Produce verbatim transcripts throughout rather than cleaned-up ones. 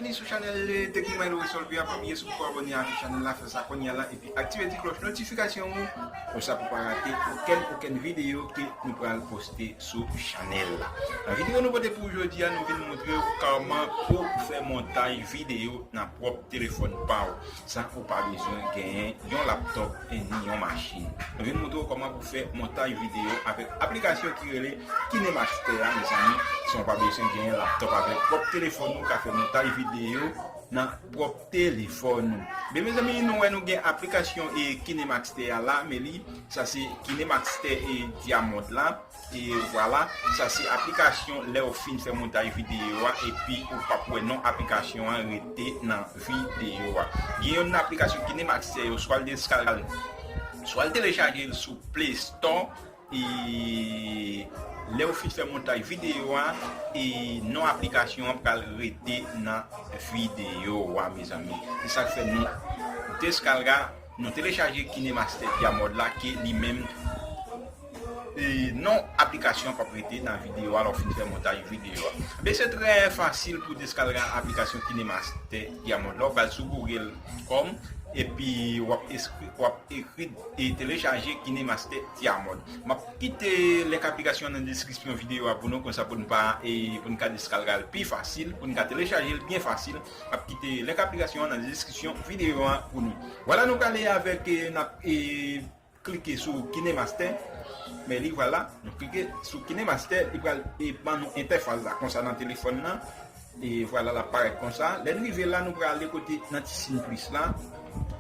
Byenveni sou chanèl Tecnic by Loris Solvay a. Pa bliye, si w poko abòne avèk chanèl la, fè sa kounye a la epi aktive ti klòch notifikasyon ou, konsa pou pa rate okenn, okenn videyo ke nou pral poste sou chanèl la. Nan videyo nou pote pou jodi a, nou vin montre w kòman pou fè montaj videyo nan pwòp telefòn pa w, san ou pa bezwen genyen yon laptòp e ni yon machin. Nou vin montre w kòman pou fè montaj videyo avèk aplikasyon ki rele KineMaster a, mezanmi, san w pa bezwen genyen laptòp. Avèk pwòp telefòn ou ka fè montaj videyo nan pwòp telefòn ou. Men mezanmi, nou wè nou gen aplikasyon e KineMaster a la, men li, sa se KineMaster e Diamond la. E vwala, sa se aplikasyon lè w fin fè montaj videyo a, epi ou p ap wè non aplikasyon an rete nan videyo a. Gen yon aplikasyon KineMaster yo, swa l deskalg, swa l telechaje l sou Play Store, e lè w fin fè montaj videyo a, e non aplikasyon an pral rete nan videyo a, mezanmi. Se sa k fè nou deskalga, nou telechaje KineMaster Diamond la, ke li menm, e non aplikasyon p ap rete nan videyo a lè w fin fè montaj videyo a. Men se trè fasil pou deskalga aplikasyon KineMaster Diamond la. W pral sou Google Chrome, epi w ap eskri, w ap ekri e telechaje KineMaster Diamond. M ap kite link aplikasyon an nan deskripsyon videyo a pou nou, konsa pou n pa, e pou n ka deskalga l pi fasil, pou n ka telechaje l byen fasil. M ap kite link aplikasyon an nan deskripsyon videyo a pou nou. Vwala, nou prale avèk, e, n ap, e, klike sou KineMaster. Men li, vwala, nou klike sou KineMaster, li pral, e, ban nou entèfas la, konsa nan telefòn nan. E vwala, l ap parèt konsa. Lè n rive la, nou prale kote nan ti siy plis la.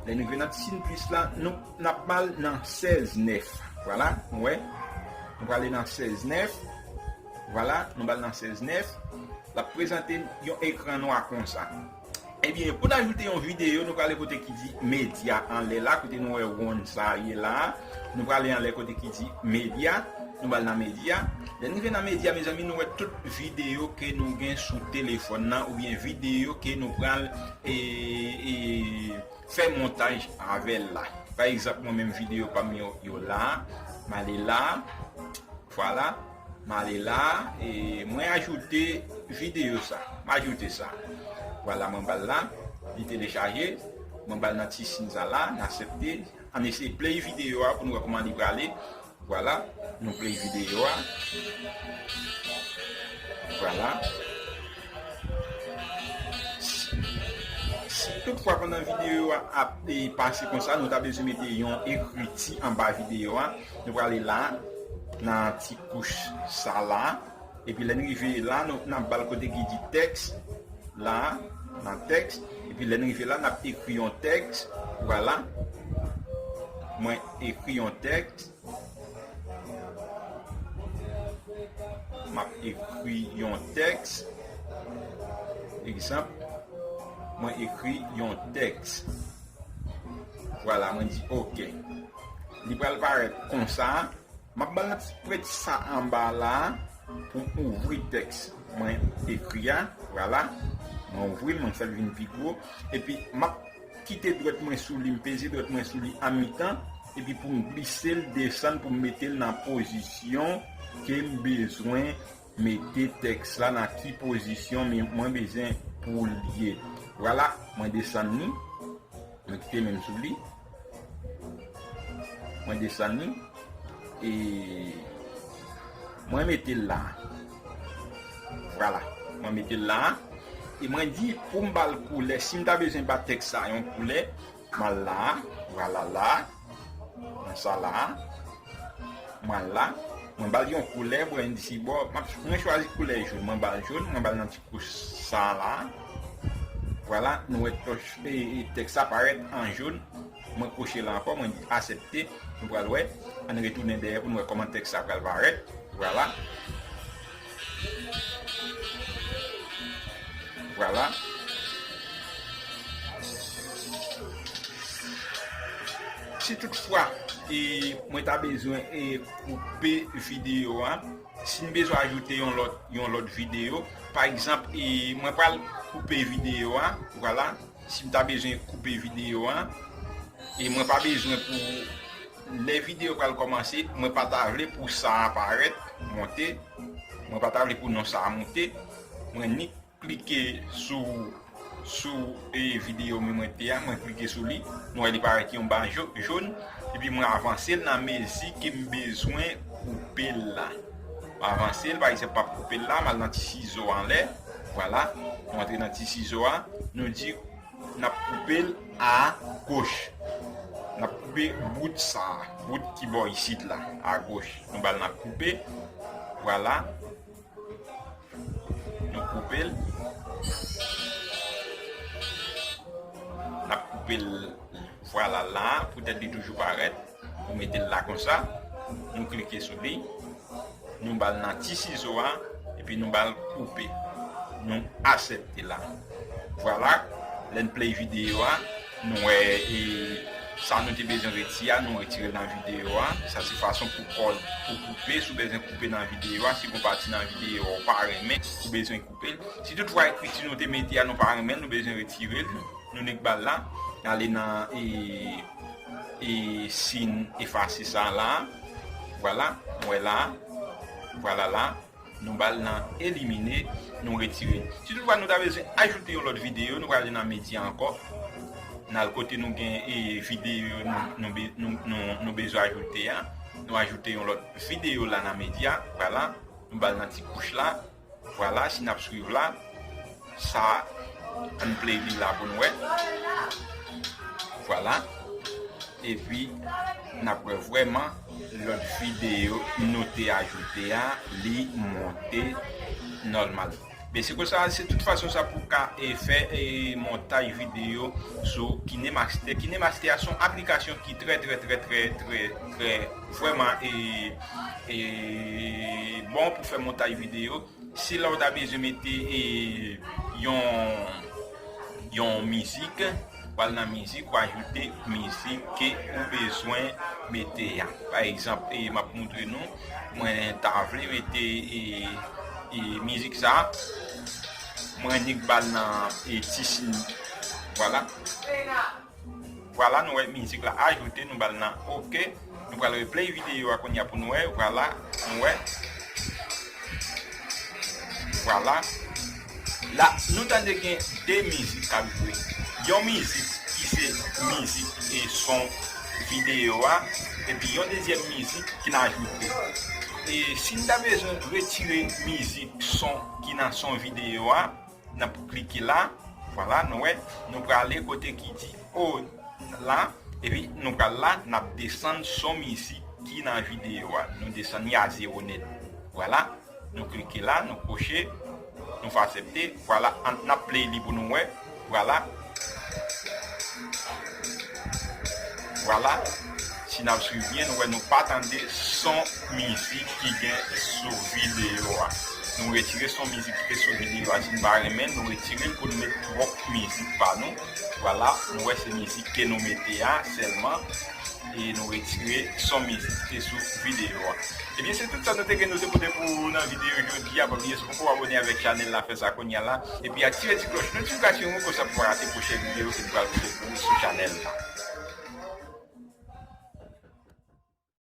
Lè n rive nan ti siy plis la, nou, n ap ba l nan sèz nèf. Vwala, nou wè. Nou prale nan sèz nèf. Vwala, nou ba l nan sèz nèf. L ap prezante n yon ekran nwa konsa. Ebyen, pou n ajoute yon videyo, nou prale kote ki di medya anlè la, kote nou wè wonn sa ye la. Nou prale anlè kote ki di medya, nou ba l nan medya. Lè n rive nan medya, mezanmi, nou wè tout videyo ke nou gen sou telefòn nan, oubyen videyo ke nou pral, e, e, fè montaj avè l la. Pa egzanp, mwen menm videyo pa m yo, yo la, m ale la, vwala, m ale la, e mwen ajoute videyo sa. M ajoute sa. Vwala, mwen ba l la, li telechaje, mwen ba l nan ti siy sa la, n aksepte. Ann eseye play videyo a pou n wè kòman li prale. Vwala, nou play videyo a. Vwala. Si, si toutfwa pandan videyo a ap, e, pase konsa, nou ta bezwen mete yon ekriti anba videyo a, nou prale la, nan ti kouch sa la. Epi lè n rive la, nou, n ap ba l kote ki di tèks la, nan tèks. Epi lè n rive la, n ap ekri yon tèks. Vwala. Mwen ekri yon tèks. M ap ekri yon tèks. Egzanp, mwen ekri yon tèks. Vwala, mwen di oke. Li pral parèt konsa. M ap ba l nan ti prèt sa anba la pou ouvri tèks mwen ekri a. Vwala. Mwen ouvri l, mwen fè l vin pi gwo. Epi m ap kite dwèt mwen sou li, m peze dwèt mwen sou li an mitan. Epi pou m glise l, desann, pou m mete l nan pozisyon ke m bezwen mete tèks la, nan ki pozisyon men mwen bezwen pou l ye. Vwala, mwen desann li. Mwen kite men m sou li. Mwen desann li. E mwen mete l la. Vwala. Mwen mete l la. E mwen di pou m ba l koulè. Si m ta bezwen ba tèks sa yon koulè, m al la. Vwala la. Nan sa la. Mwen la, mwen ba l yon koulè, mwen di si bò, m ap, mwen chwazi koulè jòn, mwen ba l jòn, mwen ba l nan ti kouch sa la. Vwala, nou wè tòch, e, e, tèks sa parèt an jòn. Mwen kwoche la ankò, mwen di aksepte. Nou pral wè. Ann retounen dèyè pou n wè kòman tèks sa pral parèt. Vwala. Vwala. Si toutfwa, e, mwen ta bezwen, e, koupe videyo a, si m bezwen ajoute yon lòt, yon lòt videyo, pa egzanp, e, mwen pral koupe videyo a, vwala, si m ta bezwen koupe videyo a, e mwen pa bezwen pou lè videyo pral kòmanse, mwen pa ta vle pou sa a parèt, monte, mwen pa ta vle pou non sa a monte, mwen nik klike sou sou e videyo mwen mete a, mwen klike sou li, nou wè li parèt yon ba jo- jòn, epi mwen avanse l nan mezi ke m bezwen koupe l la. Mwen avanse l, pa egzanp, m ap koupe l la, m al nan ti sizo anlè, vwala, nou antre nan ti sizo a, nou di n ap koupe l a goch. N ap koupe bout sa, bout ki bò isit la, a goch. Nou ba l n ap koupe, vwala. Nou koupe l. N ap koupe l, vwala la, poutèt li toujou parèt. Nou mete l la konsa. Nou klike sou li. Nou ba l nan ti sizo a, epi nou ba l koupe. Nou aksepte la. Vwala, lè n play videyo a, nou wè e sa nou te bezwen retire a, nou retire l nan videyo a. Sa se fason pou kòd, pou koupe, si w bezwen koupe nan videyo a, si gon pati nan videyo a ou pa renmen, ou bezwen koupe l. Si toutfwa ekriti nou te mete a nou pa renmen l, nou bezwen retire l, nou nik ba l la, n ale nan e, e siy efase sa la, vwala, nou wè la, vwala la, nou ba l nan elimine, nou retire. Si toutfwa nou ta bezwen ajoute yon lòt videyo, nou prale nan medya ankò. N al kote nou gen e videyo nou, nou, be- nou, nou, nou bezwen ajoute a. Nou ajoute yon lòt videyo la nan medya. Vwala. Nou ba l nan ti kouch la. Vwala, si n ap swiv la, sa ann play li la pou n wè. Vwala. Epi, n ap wè vrèman lòt videyo nou te ajoute a, li monte nòmal. Men se konsa, se tout fason sa pou w ka e fè e montaj videyo sou KineMaster. KineMaster a se yon aplikasyon ki trè, trè, trè, trè, trè, trè vrèman e, e bon pou fè montaj videyo. Se la w ta bezwen mete e, yon, yon mizik, w al nan mizik, w ajoute mizik ke ou bezwen mete a. Pa egzanp, e, m ap montre nou, mwen ta vle mete e, e, mizik sa, mwen nik ba l nan e, ti siy. Vwala. Vwala, nou wè mizik la ajoute, nou ba l nan oke. Nou pral replay videyo a kounye a pou nou wè. Vwala, nou wè. Vwala. La, nou tande gen de mizik k ap jwe. Yon mizik ki se mizik e son videyo a, epi yon dezyèm mizik ki n ajoute. E si n ta bezwen retire mizik son ki nan son videyo a, n ap klike la, vwala, nou wè, nou prale kote ki di o la, epi nou pral la, n ap desann son mizik ki nan videyo a. Nou desann li a zewo nèt. Vwala, nou klike la, nou koche, nou fè aksepte. Vwala, an- n ap play li pou nou wè. Vwala. Vwala. Si n ap swiv byen, nou wè nou pa tande son mizik ki gen sou videyo a. Nou retire son mizik ki te sou videyo a. Si n pa renmen, nou retire l pou n met pwòp mizik pa nou. Vwala, nou wè se mizik ke nou mete a sèlman. E nou retire son mizik ki te sou videyo a. Ebyen, se tout sa nou te gen nou te pote pou ou nan videyo jodi a. Pa bliye, si w poko abòne avèk chanèl la, fè sa kounye a la. Epi aktive ti klòch notifikasyon an konsa pou w pa rate pwochen videyo ke nou pral pote pou ou sou chanèl la.